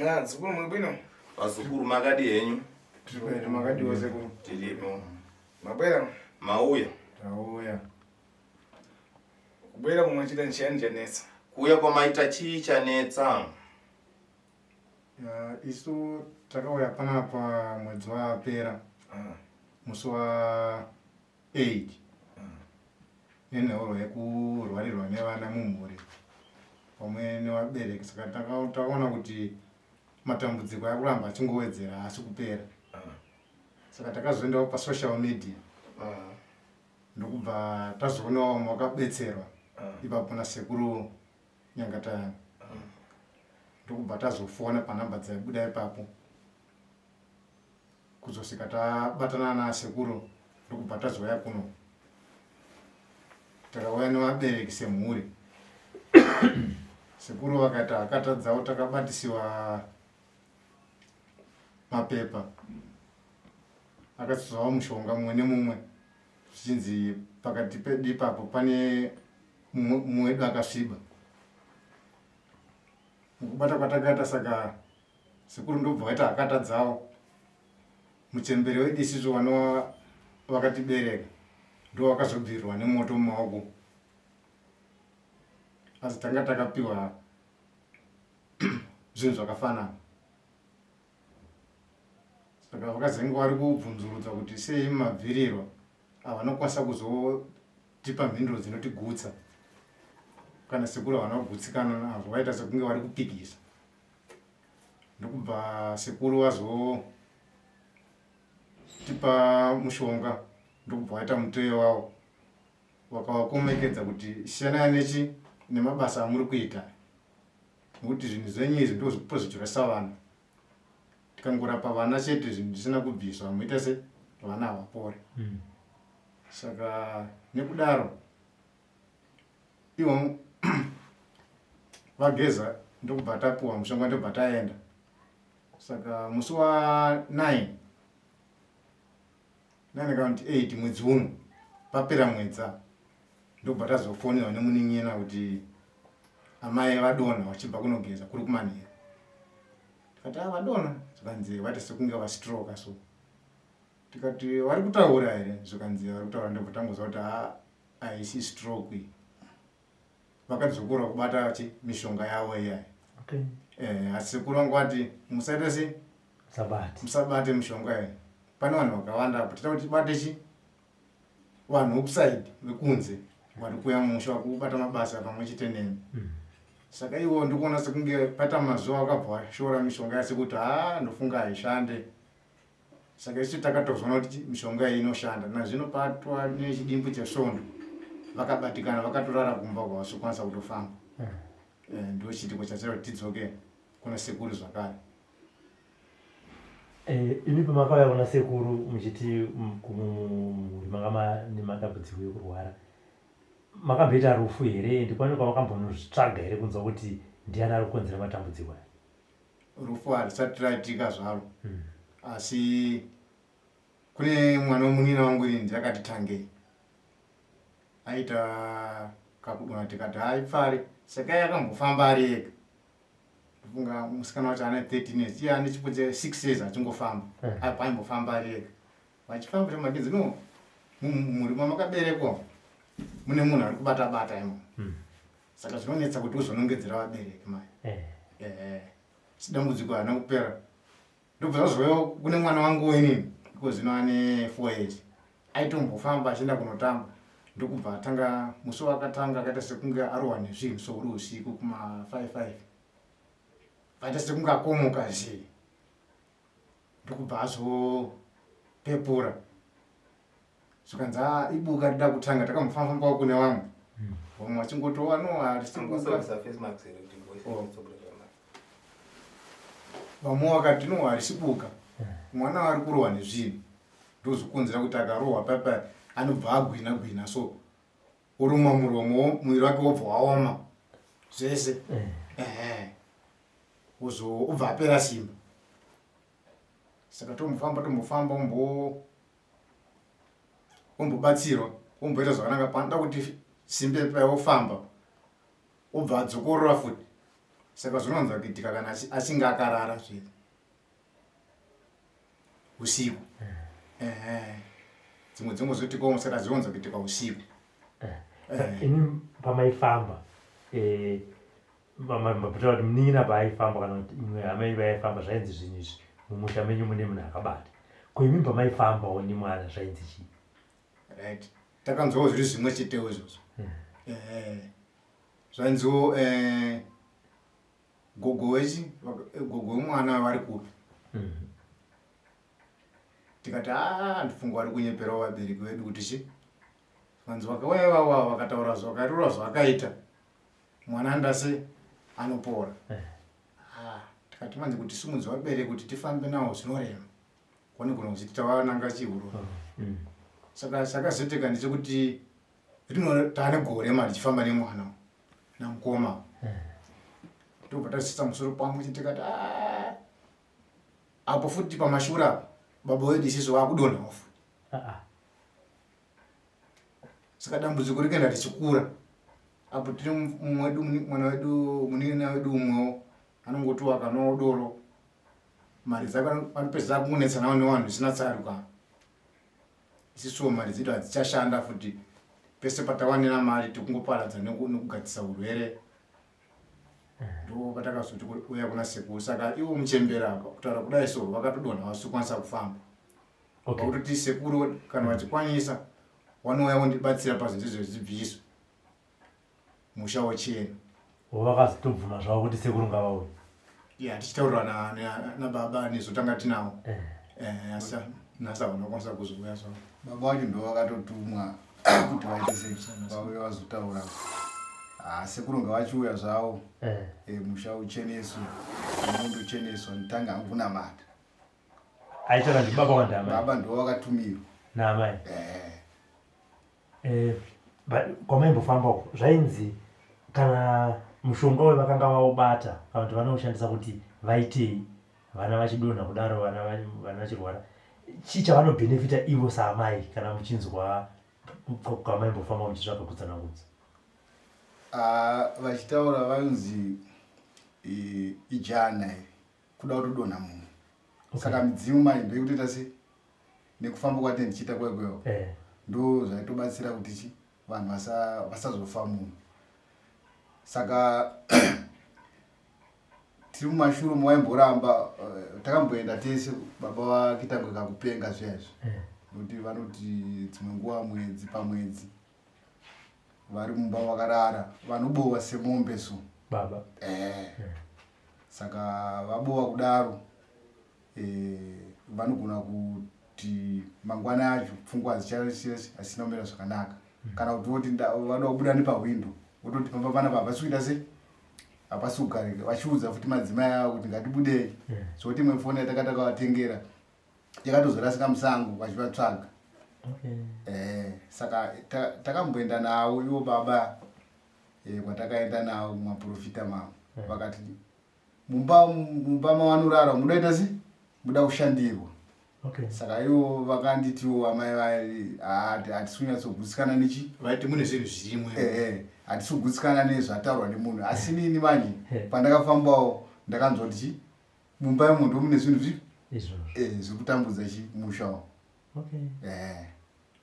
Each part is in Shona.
Vazukuru muri bwino? Vazukuru makadi henyu? Tiri kwedu makadiwo sekuru. Tiripo. Mabwera? Mauya. Tauya. Kubwera kumwachita nchiyani chanetsa? Kuuya kwamaita chii chanetsa? Ya, isu takauya panapa mwedzi wapera musi wa 8 nenhaurwa yekurwarirwa nevana mumhuri pamwe nevabereki saka takaona kuti matambudziko akuramba achingowedzera haasi kupera saka takazoendawo pasocial media ndokubva tazoonawo vamwe vakabetserwa ipapo nasekuru Nyangatayani ndokubva tazofona panhamba dzaibuda ipapo kuzosvika tabatana nasekuru ndokubva tazouya kuno takauya nevabereki semhuri sekuru vakaita hakata dzavo takabatisiwa mapepa akatsuzawo mushonga mumwe nemumwe zvichinzi pakati pedu ipapo pane mumwe wedu akasviba mukubata kwatakaita saka sekuru ndobva vaita hakata dzavo muchembere wedu isisu vano vakatibereka ndo vakazobvirwa nemoto mumaoko asi tanga takapiwa zvinhu zvakafanana saka vakazenge vari kubvunzurudza kuti sei mabvirirwa havanokwanisa kuzotipa mhinduro dzinotigutsa kana sekuru havana kugutsikana nazvo vaita sekunge vari kupikisa ndokubva sekuru vazotipa mushonga ndokubva vaita muteyo wavo vakavakomekedza kuti siyanai nechi nemabasa amuri kuita nekuti zvinhu zvenyu izvi ndozvikupozitiresa vana tikangorapa vana chete zvinhu zvisina kubviswa muita se vana havapore mm. Saka nekudaro ivo vageza ndokubva tapuwa mushonga ndobva taenda. Saka musi wa 9 9 kana kuti 8 mwedzi uno papera mwedza ndokubva tazofonerwa nemunin'ina kuti amai vadonha vachibva kunogeza kuri kumanheru. Tikati ah vadonha zvikanzi vaita sekunge vastroka so. Tikati vari kutaura here zvikanzi vari kutaura ndobva tangoziva kuti haa haisi stroke iyi. Vakadzokora kubata chi mishonga yavo iyaya. Okay. Eh, asi sekuru vangu vati musaita se Musabate. Musabate mishonga iyi. Pane vanhu vakawanda apo tita kuti tibate chi vanhu vekusaidi vekunze vari kuuya mumusha vakubata mabasa pamwe chete nemi. Saka iwo ndikuona sekunge paita mazuva vakabva vashora mishonga yasekuti haa ndofunga haishande. Saka isu takatozoona kuti mishonga iyi inoshanda. Nazvino patwa nechidimbu chesvondo vakabatikana vakatorara kumba kwavasokwanisa kutofamba. Eh, ndo chiitiko chachaita kuti tidzoke kuna sekuru zvakare. Eh, imi pamakauya kuna sekuru muchiti mhuri manga mane matambudziko ekurwara makamboita rufu here ende pane kwamakambonozvitsvaga here kunzwa kuti ndiani ari kukonzera matambudziko aya? Rufu harisati raitika zvaro asi kune mwana wemunina wangu ini ndakati tangei aita kakudonha tikati haipfari saka iye akambofamba ari ega ndofunga musikana wacho ane 13 years iye ane chipo che 6 years achingofamba apo aimbofamba ari ega vachifamba chamakinzi no mumhuri mamakaberekwa mune munhu ari kubata bata imo Saka zvinonetsa kuti uzonongedzera vabereki mai. Eh. Eh. Dambudziko harina kupera. Ndobva zvazouya kune mwana wangu inini because zvino ane 4 years. Aitombofamba achienda kunotamba ndokubva atanga musi wakatanga akaita sekunge arohwa nezvinhu so uri usiku kuma 5 5. Vaita sekunge akomoka zii. Ndokubva azopepura. Zvikanzi ah ibuka rida kutanga takamufamba kune vamwe. Vamwe vachingoti oh no harisi buka. Oh. Vamwe vakati no harisi buka. Mwana ari kurohwa nezvinhu. Ndozvikonzera kuti akarohwa papa anobva agwina gwina so oruma muromo muviri wake wobva waoma zvese. Ehe. Ozo obva apera simba. Saka tombofamba tombofamba ombo ombobatsirwa omboita zvakanaka panoda kuti simbe paya ofamba obva adzokorora futi. Saka zvinowanza kuitika kana achinge akarara zve usiku. Ehe. Dzimwe dzingozoitikawo saka dzinowanza kuitika usiku. Eh. Ini pamaifamba eh, mapitaura kuti munin'ina paaifamba kana kuti imwe hama yenyu payaifamba zvainzi zvinhu izvi mumusha menyu mune munhu akabata. Ko imi pamaifambawo nemwana zvainzi chii? Right. Takanzwawo zviri zvimwe chetewo izvozvo. Eh. Zvainziwo eh, gogo wechi gogo wemwana vari kupi? Tikati ah ndifunga vari kunyeperawo vabereki vedu kuti chi vanzi vakauya ivavo vakataura zvakarura zvakaita mwana ndase anopora. Ah, tikati manje kuti simudze vabereki kuti tifambe nawo zvinorema. Wanogona kuziti tavananga chihuro. Saka chakazoitika ndechekuti rino taane gore mari tichifamba nemwana namukoma. Ndobva tasisa musoro pamwe chete tikati ah, apo futi pamashure apo baba wedu isisu vakudonhawo futi. Saka dambudziko rikaenda richikura apo tine mumwe wedu mwana wedu munin'ina wedu umwewo anongotiwo akanwawo doro mari dzake anopedzisa akungonetsanawo nevanhu zvisina tsarukano. Isisuwo mari dzedu hadzichashanda futi pese patawanira mari tikungoparadza nekugadzisa urwere. Ndo patakazoti uya kuna sekuru saka ivo muchembera apa kutaura kudai so vakatodonha vasikwanisa kufamba. Okay. Vakutoti sekuru kana vachikwanisa wanouya wondibatsira pazvinhu zvezvibviso musha wochena. Vakazotobvuma zvavo kuti sekuru ngavauye. Yeah, tichitaurira nababa nesu tanga tinawo. Asi nhasi havana kukwanisa kuzouya zvavo. Baba vacho ndo vakatotumwa kuti vaite sei vauye vazotaura. Ah, sekuru ngavachiuya zvavo. Musha ucheneswe, mundu ucheneswa nditange hangu kunamata. Aitaura ndibaba wandi amai. Baba ndo vakatumirwa. Naamai. Kwamaimbofamba uko zvainzi kana mushonga uyu vakanga vaubata kana kuti vanoushandisa kuti vaitei vana vachidonha kudaro vana vachirwara chii chavanobhenefita ivo saamai kana muchinzwa kwamaimbofamba muchitsvaka kutsanangudza? Vachitaura vanzi ijana iri kuda kutodonha munhu. Saka midzimu manje ndoikutoita sei nekufamba kwatine ndichiita kwekweyo ndo zvaitobatsira kuti chi vanhu vasazofa munhu. Saka tiri mumashure mawaimboramba takamboenda tese baba vakitango kakupenga zviya izvi nokuti vanoti dzimwe nguva mwedzi pamwedzi vari mumba vakarara vanobowa semombe so baba Saka vabowa kudaro vanogona kuti mangwana acho pfungwa hadzisina kumira zvakanaka. Kana kuti voti vada kubuda nepahwindo vototi pamba panapa hapasi kuita sei hapasi kugarika vachiudza futi madzimai avo kuti ngatibudei. Zvekuti imwe foni yatanga takavatengera yakatozorasika musango vachivatsvaga. Saka takamboenda navo ivo baba kwatakaenda navo kumaprofita mavo vakati mumba mavanorara mudaita sei muda kushandirwa. Saka ivo vakanditiwo amai vai hatisi kunyatsogutsikana nechi vaiti mune zvinhu zvirimwe. Hatisi kugutsikana nezvataurwa nemunhu asi nini manje pandakafambawo ndakanzwa kuti chi mumba imo ndo mune zvinhu zvipi zviri kutambudza chi musha umu.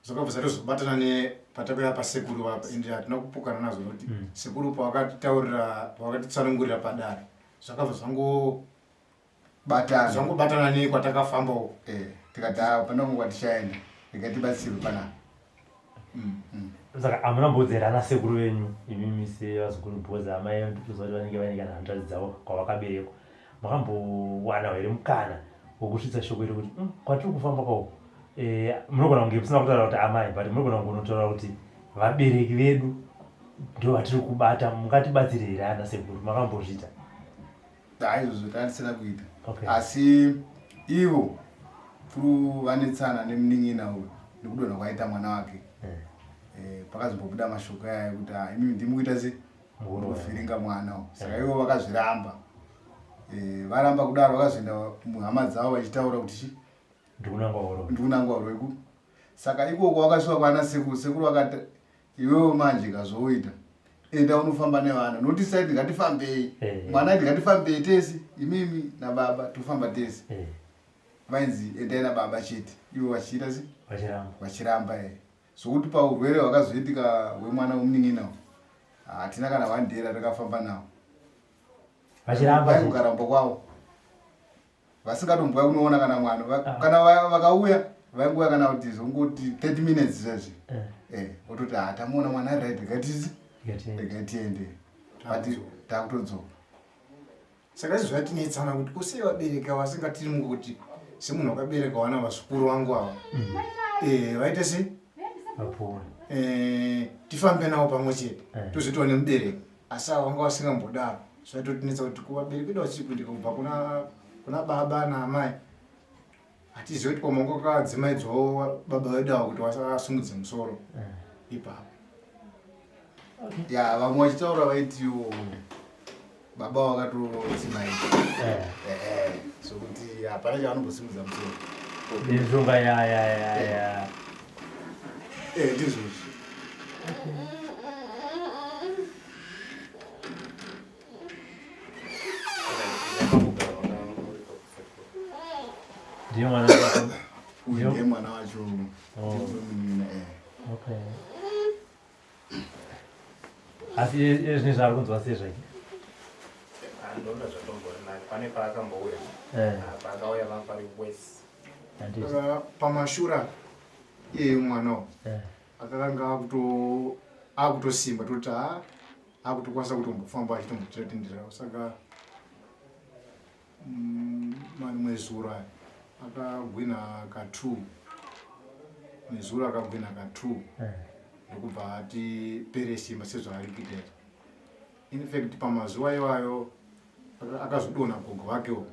Zvakabva zvatozobatana nepatakauya pasekuru apa ende hatina kupokana nazvo nokuti sekuru pavakatitaurira pavakatitsanangurira padare zvakabva zvangobatana zvangobatana nekwatakafamba uko. Tikati hapana kumwe kwatichaenda rega tibatsirwe panapa. Saka hamuna mbodzera ana sekuru venyu imimi sevazukuru because amai ndikuziva kuti vanenge vaine kana hanzvadzi dzavo kwavakaberekwa. Makambowana here mukana wekusvitsa shoko iri kuti kwatiri kufamba kwauko munogona kunge musina kutaura kuti amai but munogona kungonotaura kuti vabereki vedu ndo vatiri kubata mungatibatsire here ana sekuru makambozviita? Izvozvo tatisina kuita. Asi ivo through vanetsana nemunin'ina uyu nekudonha kwaita mwana wake. Pakazombobuda mashoko aya ekuti imimi ndimi kuita sei kuvhiringa mwana uyu. Saka ivo vakazviramba. Varamba kudaro vakazoenda muhama dzavo vachitaura kuti chi ndikunangwa horo. Ndikunangwa horo iku. Saka ikoko vakasvika kwana sekuru, sekuru vakati iwewe manje kazvoita. Enda unofamba nevana nokuti saiti ngatifambei eh. mwana aiti ngatifambei tese imimi nababa tofamba tese eh. Vainzi endai nababa chete ivo vachiita se vachiramba e zvokuti paurwere hwakazoitika hwemwana wemunin'ina hatina kana one day ratakafamba nawo vachiramba kukaramba kwavo vasingatombouya kunoona kana mwana ah. Kana vakauya vaingouya kana kuti zvongoti 30 minutes zvezvi eh. eh, ototi ha tamuona mwana ari right regai regai tiende but takutodzoka. Saka izvi zvatinetsana kuti kusei vabereki ava vasingatiri mungu kuti semunhu wakabereka wana vazukuru vangu ava mm. eh, vaite sei eh, tifambe navo pamwe chete eh. tozoitawo nemubereki asi ava vanga vasingambodaro zvaitotinetsa kuti kuvabereki vedu vachikundika kubva kuna baba naamai hatizivi kuti pamwe wanga wakadzimaidzwawo baba vedu ava kuti vasasumudze musoro ipapo. Ya vamwe vachitaura vaitiwo baba vakatodzimaidza eh. eh, eh, sokuti hapana chavanомbosimudza musoro mishonga ya ya ya ya ndizvozvo. Ndiye mwana uyu ndiye mwana wacho. Oh. Okay. Asi izvi zvaari kunzwa sei zvake? Andoona zvatombori nani pane paakambouya. Paakauya vanga pari worse. Pamashura iyeye mwana uyu akakanga akutosimba toti ha akutokwanisa kutombofamba achitombotiratenderao saka marimwe zuro aya akagwina ka2 nezuro akagwina ka2 ndokubva ati pere simba sezvaari kuita izvi. In fact pamazuva iwayo akazodonha gogo vakewo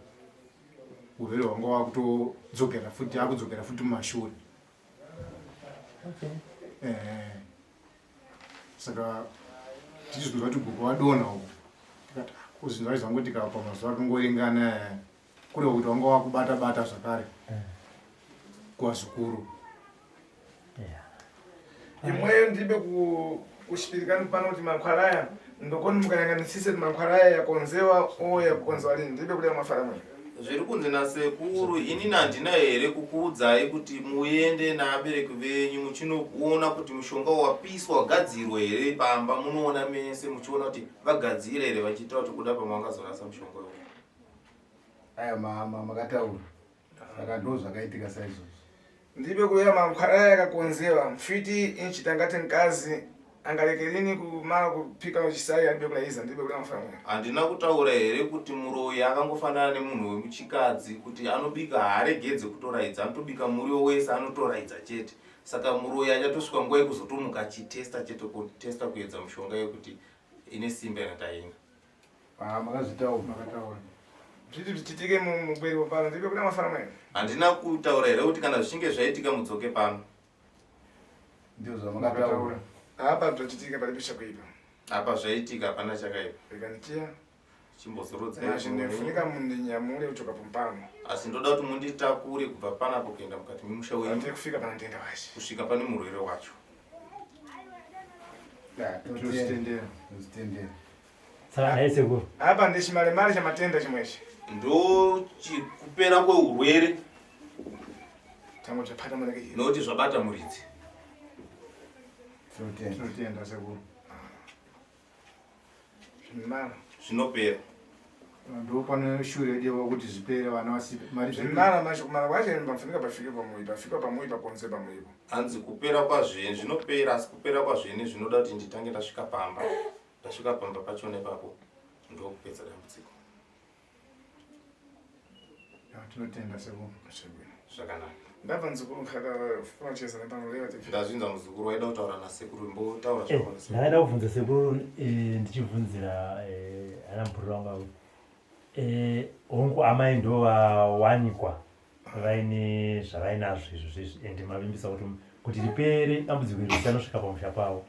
urwere hwanga wakutodzokera futi akudzokera futi mumashure. Eh, saka tichizonzwa kuti gogo vadonha uko tikati ah, ko zvinhu zvacho zvangotika pamazuva akangoringana eh, kureva kuti wanga wakubata bata zvakare eh. kuvazukuru. Imweyo ndibe kushipirikani pano kuti mankhwala ndokoni mukayanganisise kuti mankhwala aya yakonzewa o yakukonzewa lini ndibe kuda mafara mwe. Zviri kunzi nasekuru inini handina here kukuudzai kuti muende naabereki venyu muchinoona kuti mushonga wapiswa wagadzirwa here pamba munoona mese muchiona kuti vagadzira here vachiitira kuti kuda pamwe vangazorasa mushonga iwowo. Aya makataura saka ndo zvakaitika saizvozvo. Ndibe kuya mankhwala aya yakakonzewa mfiti inchita ngati mkazi angalekelini kumala kuphika chisai alibe kulaiza ndibe kuda mafara mwe. Handina kutaura here kuti muroyi akangofanana nemunhu wemuchikadzi kuti anobika haaregedze kutoraidza anotobika muriwo wese anotoraidza chete saka muroyi achatosvika nguva yekuzotomuka achitesta chete kutesta kuedza mushonga yekuti ine simba kana taina. Ah, makazvitaura makataura. Zviti zvichitike mubweri pano ndibe kuda mafara mwe. Handina kutaura here kuti kana zvichinge zvaitika mudzoke pano? Ndizvo zvamakataura. Apa zvachitika palibe chakuipa. Apa zvaitika hapana chakaipa. Reganichiya. Chimbozorodzai. Mazvinefunika mundinyamure kuchoka pompano. Asi ndoda kuti munditakure kubva panapo kuenda mukati memusha wenyu. Andiri kufika pana ndenda wacho. Kusvika pane murwere wacho. Tozvitendera. Tozvitendera. Saka nhai sekuru. Apa ndichimalemale chamatenda chimwechi. Ndo kupera kweurwere. Tango zvapata mureke. Nokuti zvabata muridzi. Tinotenda sekuru. Zvimara. Zvinopera. Ndo pane shure yedu kuti zvipere vana vasipe mari zvimara macho kumara kwacho pafunika pafike pamuyi pafika pamuyi pakonze pamuyi. Hanzi kupera kwazvene zvinopera asi kupera kwazvene zvinoda kuti nditange ndasvika pamba. Ndasvika pamba pachona ipapo ndokupedza dambudziko. Tinotenda sekuru. Zvakanaka. Ndabva muzukuru nkakafuna nepano leva tipi. Ndazvinzwa muzukuru waida kutaura nasekuru mbotaura zvako nasekuru. Ndakaida kubvunza sekuru ndichibvunzira ana mupuriri wangu avo. Hongu amai ndovawanikwa vaine zvavainazvo izvo zvezvi ende mavimbisa kuti kuti ripere dambudziko iri richanosvika pamusha pavo.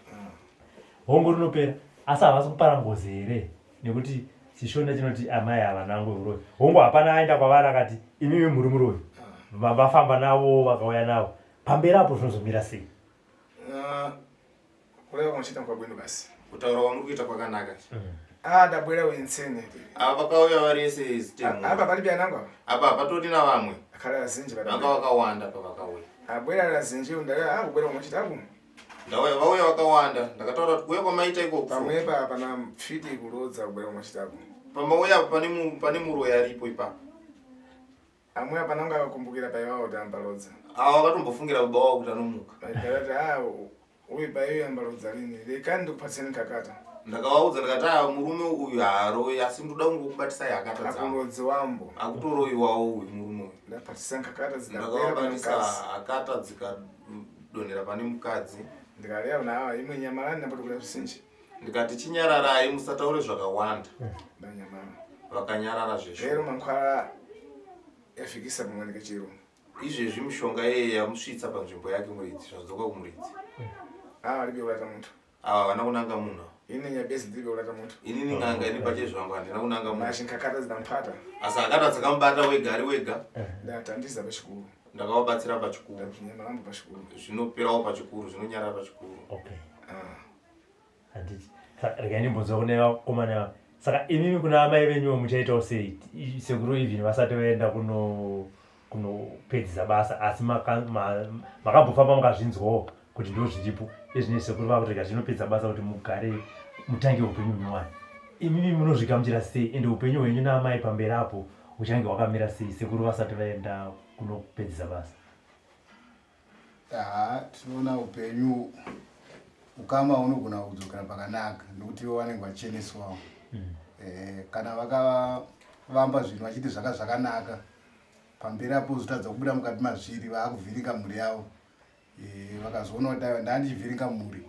Hongu rinopera asi havasi kupara ngozi here nekuti chishona chinoti amai havana ngwe uroyi. Hongu hapana aenda kwavari akati imimi muri muroyi. Vafamba navo vakauya navo pamberi apo zvinozomira sei? Kureva kunochita kwabwino basi. Kutaura kwamuri kuita kwakanaka. Ah, ndabwera wensene. Ava vakauya vari ese zitemu. Apa palibe anangu apa. Apa patori navamwe. Akhala azinji Vanga vakawanda pavakauya. Abwera azinji ndaya akubwera kumachita aku. Ndauya vauya vakawanda. Ndakataura kuti kuuya kwamaita ikoko. Pamwe pa pana mfiti kulodza kubwera kumachita aku. Pamauya apa pane pane muroyi aripo ipapo. Amwe apana unga akakumbukira paiwawo kuti ambalodza. Ava vakatombofungira baba wavo kuti anomuka. Vaigara ah uyu paiyo ambalodza lini. Lekani ndikupatseni kakata. Ndakavaudza ndikati aa murume uyu haaroyi asi ndoda kungokubatisai hakata dzangu. Akulodzi wambo. Akutoroyiwawo uyu murume uyu. Ndapatisa nkakata zidabwera pana Ndakavabatisa mukadzi. hakata dzikadonhera pane mukadzi. Ndikalewa na imwe nyamalani napotokula zvisinji. Ndikati chinyararai musataure zvakawanda. Ndanyamala. Vakanyarara Lero zveshuwa. mankhwala yafikisa pamwe chiro. Izvezvi mishonga yeye yamusvitsa panzvimbo yake muridzi zvadzoka kumuridzi. Ah, alibe kulata munthu. Ava havana kunanga munhu ava. Ine nyabezi ndilibe kulata munthu. Inini n'anga ini pachezvangu handina kunanga munhu. Mashi nkakata zidamphata. Asi hakata dzakamubata wega ari wega. Ndatandiza pachikuru. Ndakavabatsira pachikuru. Ndanyamalambo pachikuru. Zvinoperawo pachikuru zvinonyarara pachikuru. Okay. Ah. Handiti. Saka regai ndimbonzwa kune vakomana ava. Saka imimi kuna amai venyuwo muchaitawo sei? Sekuru even vasati vaenda kuno kunopedzisa basa asi makambofamba mukazvinzwawo kuti ndo zviripo. Izvino sekuru vakuti rega zvinopedza basa kuti mugare mutange upenyu hunyowani. Imimi munozvigamuchira sei ende upenyu hwenyu naamai pamberi apo huchange hwakamira sei sekuru vasati vaenda kunopedzisa basa? Haa, tinoona upenyu ukama hunogona kudzokera pakanaka nekuti ivo vanenge vacheneswawo. Kana vakavamba zvinhu vachiti zvaka zvakanaka pamberi apo zotadza kubuda mukati mazviri vaakuvhiringa mhuri yavo. Vakazoona kuti aiwa ndandichivhiringa mhuri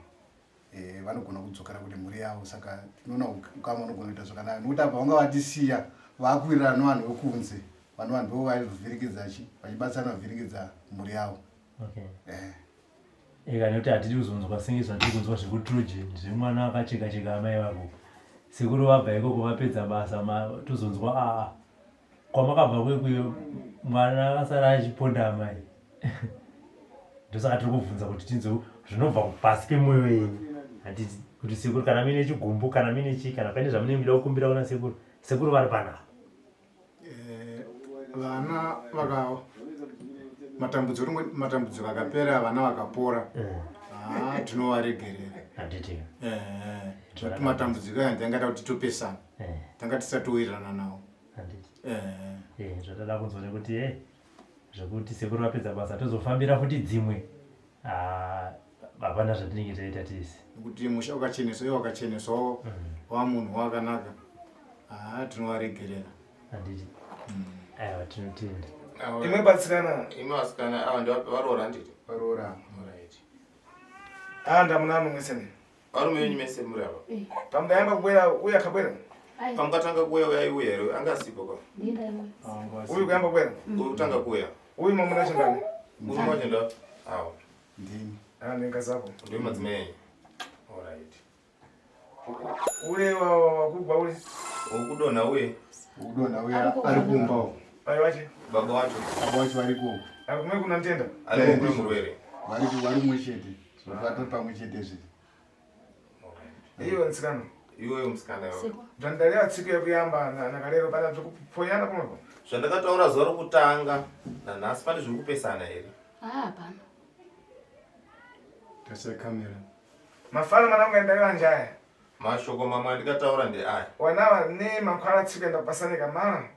vanogona kudzokera kune mhuri yavo. Saka tinoona ukama unogona kuita zvakanaka nekuti apa vanga vatisiya vakuwirirana nevanhu vekunze vanova ndivo vaizovhiringidza chi vachibatsirana kuvhiringidza mhuri yavo. Okay. Eka nekuti hatidi kuzonzwa senge zvatiri kunzwa zvekutrojan zvemwana akacheka cheka amai vako. Sekuru vabva ikoko vapedza basa tozonzwa aa kwamakabva kwekuyo mwana akasara achiponda amai. Ndosaka tiri kubvunza kuti tinzwe zvinobva pasi pemwoyo yenyu. Handiti kuti sekuru kana muine chigumbu kana muine chii kana pane zvamunenge muchida kukumbira kuna sekuru, sekuru vari panapa. Vana vaka matambudziko matambudziko akapera vana vakapora. Tinovaregerera. Handiti. Zvati matambudziko aya tanga kuti topesana. Tanga tisatowirirana nawo. Handiti. Zvatada kunzwa nekuti zvekuti sekuru vapedza basa tozofambira futi dzimwe. Hapana zvatinenge taita tese. Nekuti musha ukacheneswa iwe wakacheneswawo wa munhu wakanaka. Tinovaregerera. Handiti. Aiwa tinotenda. Imwe batsirana. Imwe vasikana ava ndiva varoora handiti? Varoora. Alright. Ndamuna mumwe sene. Varume venyu mese muri ava. Pamukayamba kubwera uyu akabwera. Pamukatanga kuuya uya aiuya here? Anga asipo ka? Uyu kuyamba kubwera. Uyu kutanga kuuya. Uyu mamuna chindani. Murume wacho ndo awo. Ndini. Ndinga zako. Ndiwe madzimai enyu. Alright. Ule wakugwa ule. Ukudonha uye. Ukudonha uye ari kumba uko. Bai wache. Baba wacho. Baba wacho variko. Ari kumwe kuna mtenda. Ari kumwe murwere. Vari vari mumwe chete. Vatori pamwe chete zve. Iwe msikana. Iwe musikana iwe. Zvandalewa tsiku yekuyamba nakalero pana zvekuponyana pamwepo. Zvandakataura zuva rokutanga nanhasi pane zviri kupesana here? Hapana. Tase kamera. Mafano manangu andalewa njaya. Mashoko mamwe andikataura ndeaya. Wanawa ne mankhwala tsiku endakupasanika mara.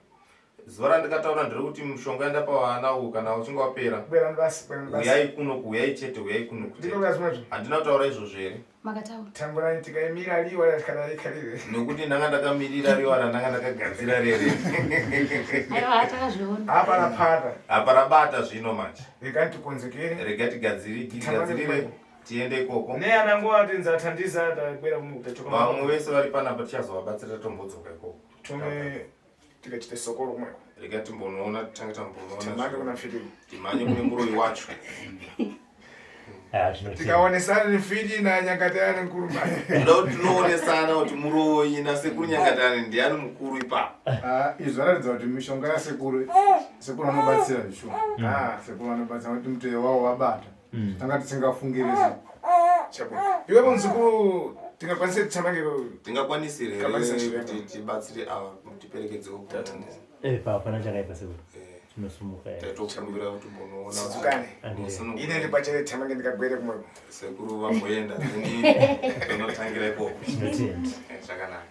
Zuva randikataura nderekuti mushonga yandapa vana uyu kana uchinge wapera. Bwera basi, bwera basi. Uyai kuno, uyai chete, uyai kuno. Ndiko kuya zvimwezvo. Handina kutaura izvozvo here? Makataura. Tangurani tikaimira riwa ratikada ikarire. Nokuti ndanga ndakamirira riwa randanga ndakagadzira rere. Aiwa takazviona. Apa rapata. Apa rabata zvino manje. Rega tikonzekere. Rega tigadzirire tiende ikoko. Ne ana nguva tinza thandiza tabwera kuno kutachoka. Vamwe vese vari panapa tichazovabatsira tombodzoka ikoko. Tome tikachite sokoro kumweko. Rega timbonoona titange tambonoona. Timhanye kuna mfiti. Timhanye kune muroyi wacho. Tikaonesana nefiti na Nyangatayani mukuru manje. Ndoda kuti tinoonesana kuti muroyi nasekuru Nyangatayani ndiani mukuru ipapo. Izvi zvakaratidza kuti mishonga yasekuru, sekuru vanobatsira zvishuwa. Sekuru vanobatsira kuti muteyo wavo wabata. Tanga tisingafungiri. Chabo. Iwe muzukuru Tingakwanise tithamange Tingakwanisire Kabisa here chiremba. kuti tibatsire ava, tiperekedzewo? Eh, hapana chakaipa sekuru. Tinosumuka, eh. Taitokumbira kuti mbonoona. Sidzukane. Andile. Ine ndipachere thamange ndikagwere kumweko. Sekuru vamboenda, ini tonotangira ikoko. Tinotenda. Zvakanaka.